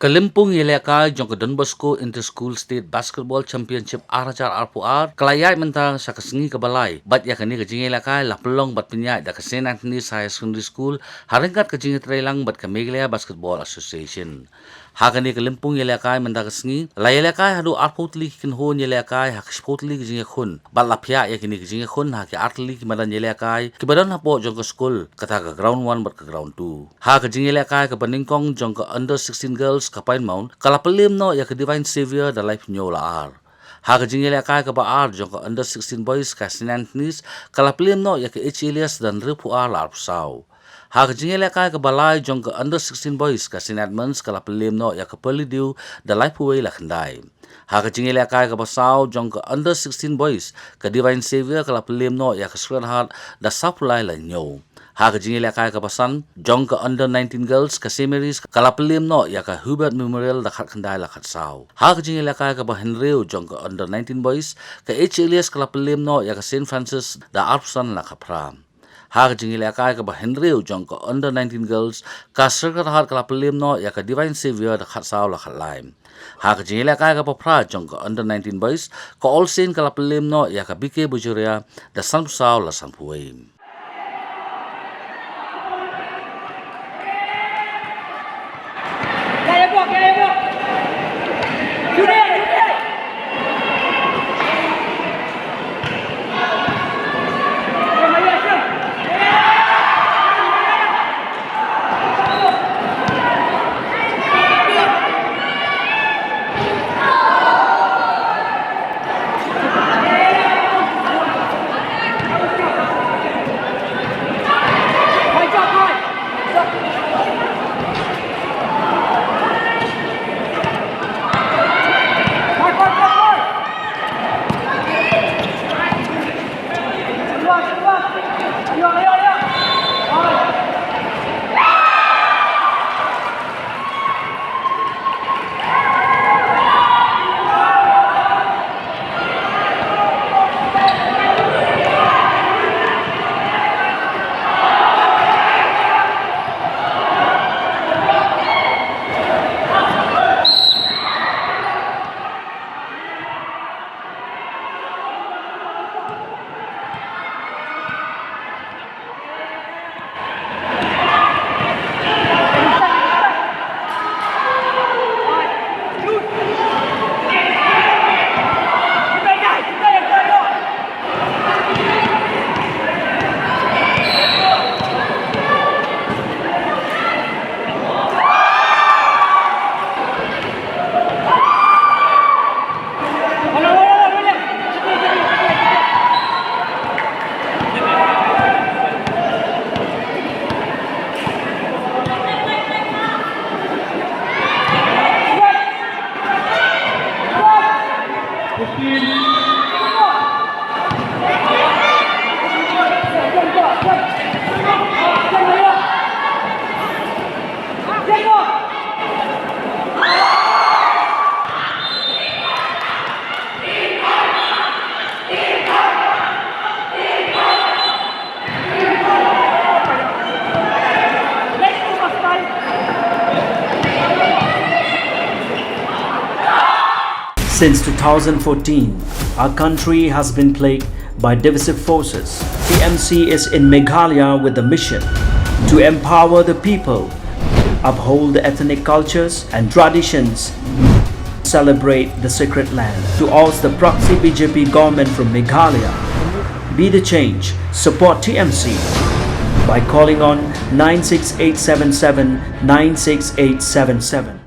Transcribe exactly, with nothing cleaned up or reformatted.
Ka lympung ïalehkai jong ka Don Bosco Inter School State Basketball Championship ar hajar arphew ar ka la ïaid mynta sha ka sngi kaba lai, bad ïa kane ka jingïalehkai la pynlong bad pynïaid da ka Saint Anthony's Higher Secondary School ha ryngkat ka jingïatreilang bad ka Meghalaya Basketball Association. Ha kane ka lympung ïalehkai mynta ka sngi la ïalehkai haduh arphew tylli ki kynhun ïalehkai ha ka shiphew tylli ki jingïakhun, bad la phiah ïa kine ki jingïakhun ha ki ar tylli ki madan ïalehkai kiba don hapoh jong ka skul, kata ka ground one bad ka ground two. Ha ka jingïalehkai kaba nyngkong jong ka under sixteen girls ka Pine Mount ka la pynliem noh ïa ka Divine Saviour da laiphew hynñiew la ar. Ha ka jingïalehkai kaba ar jong ka under sixteen boys ka Saint Anthony's ka la pynliem noh ïa ka H Elias da hynriewphew ar la arphew saw. Ha ka jingïalehkai kaba lai jong ka under sixteen boys ka Saint Edmund's ka la pynliem noh ïa ka Pearly Dew da laiphew wei la khyndai. Ha ka jingïalehkai kaba saw jong ka under sixteen boys ka Divine Saviour ka la pynliem noh ïa ka Sacred Heart da sawphew lai la hynñiew. Ha ka jingïalehkai kaba san jong ka under nineteen girls ka Saint Mary's ka la pynliem noh ïa ka Hubert Memorial da khatkhyndai la khatsaw. Ha ka jingïalehkai kaba hynriew jong ka under nineteen boys ka H Elias ka la pynliem noh ïa ka Saint Francis da arphew san la khatphra. Ha ka jingïalehkai kaba hynriew jong ka under nineteen girls ka Sacred Heart ka la pynliem noh ïa ka Divine Saviour da khatsaw la khatlai. Ha ka jingïalehkai kaba phra jong ka under nineteen boys ka All Saint ka la pynliem noh ïa ka B K Bajoria da sanphew saw la sanphew wei. Since two thousand fourteen, our country has been plagued by divisive forces. T M C is in Meghalaya with the mission to empower the people, uphold the ethnic cultures and traditions, celebrate the sacred land. To oust the proxy B J P government from Meghalaya, be the change, support T M C by calling on nine six eight seven seven nine six eight seven seven.